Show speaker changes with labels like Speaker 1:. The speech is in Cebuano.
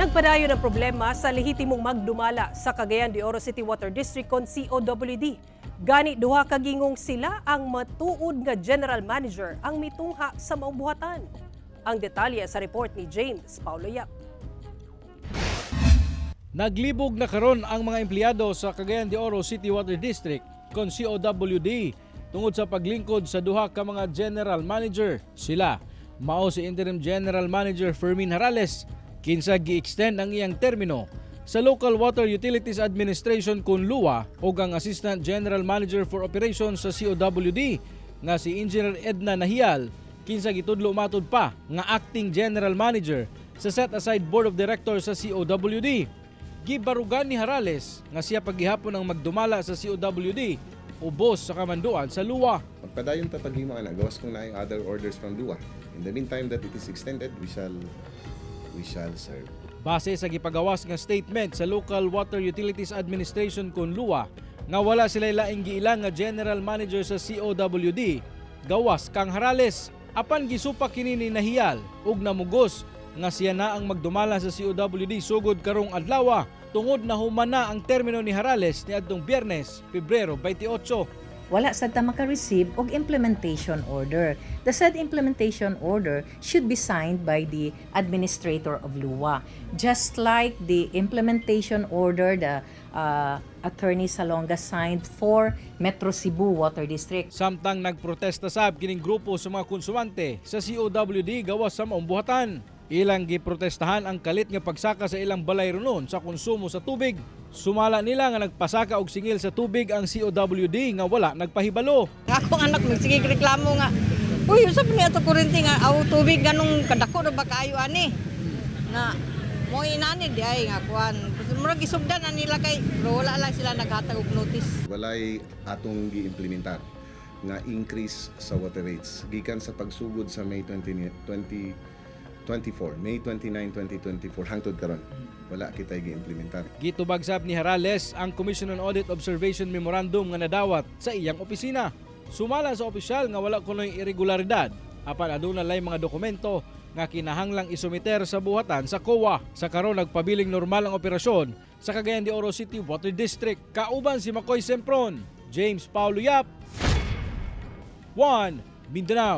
Speaker 1: Nagpadayon ang problema sa lehitimong magdumala sa Cagayan de Oro City Water District kon COWD. Gani duha ka gingong sila ang matuod nga general manager ang mitungha sa maong buhatan. Ang detalye sa report ni James Paulo Yap.
Speaker 2: Naglibog na karon ang mga empleyado sa Cagayan de Oro City Water District kon COWD tungod sa paglingkod sa duha ka mga general manager. Sila mao si Interim General Manager Fermin Harales, kinsa gi-extend ang iyang termino sa Local Water Utilities Administration kun LUWA, ug ang Assistant General Manager for Operations sa COWD nga si Engineer Edna Nahial, kinsa gitudlo matud pa nga acting general manager sa set aside board of directors sa COWD. Gibarugan ni Harales nga siya paghihapon ang magdumala sa COWD ubos sa kamanduan sa LUWA.
Speaker 3: Magpadayon ta paghimo ana, gawas kung naay other orders from LUWA. In the meantime that it is extended, we shall serve.
Speaker 2: Base sa gipagawas nga statement sa Local Water Utilities Administration kon LUWA nga wala sila laing giilang nga general manager sa COWD gawas kang Harales, apan gisupak kini ni Nahiyal ug namugos nga siya na ang magdumala sa COWD sugod karong adlaw tungod na human na ang termino ni Harales niadtong Biyernes, Pebrero 28.
Speaker 4: Wala sa ta maka-receive og implementation order. The said implementation order should be signed by the administrator of LUWA. Just like the implementation order the Attorney Salonga signed for Metro Cebu Water District.
Speaker 2: Samtang nagprotesta sab kining grupo sa mga konsumante sa COWD gawas sa maong buhatan. Ilang giprotestahan ang kalit nga pagsaka sa ilang balayronon sa konsumo sa tubig. Sumala nila nga nagpasaka og singil sa tubig ang COWD nga wala nagpahibalo.
Speaker 5: Akong anak magsige reklamo nga, "Uy, unsa pa ni ato kuryente nga aw tubig ganong kadako na ba kaayo ani?" Nga mo inani di ay nga kuan. Murag gisugdan na nila kay pero wala lang sila naghatag og notice.
Speaker 3: Walay atong gi-implementar nga increase sa water rates gikan sa pagsugod sa May 20, 2024, May 29, 2024 hangtod karon. Wala kitay gi-implementar.
Speaker 2: Gitubag sab ni Harales ang Commission on Audit Observation Memorandum nga nadawat sa iyang opisina. Sumala sa opisyal nga wala kunoy irregularidad apan aduna lay mga dokumento nga kinahanglang isumiter sa buhatan sa COA. Sa karon, nagpabiling normal ang operasyon sa Cagayan de Oro City Water District. Kauban si Makoy Sempron, James Paulo Yap, 1 Mindanao.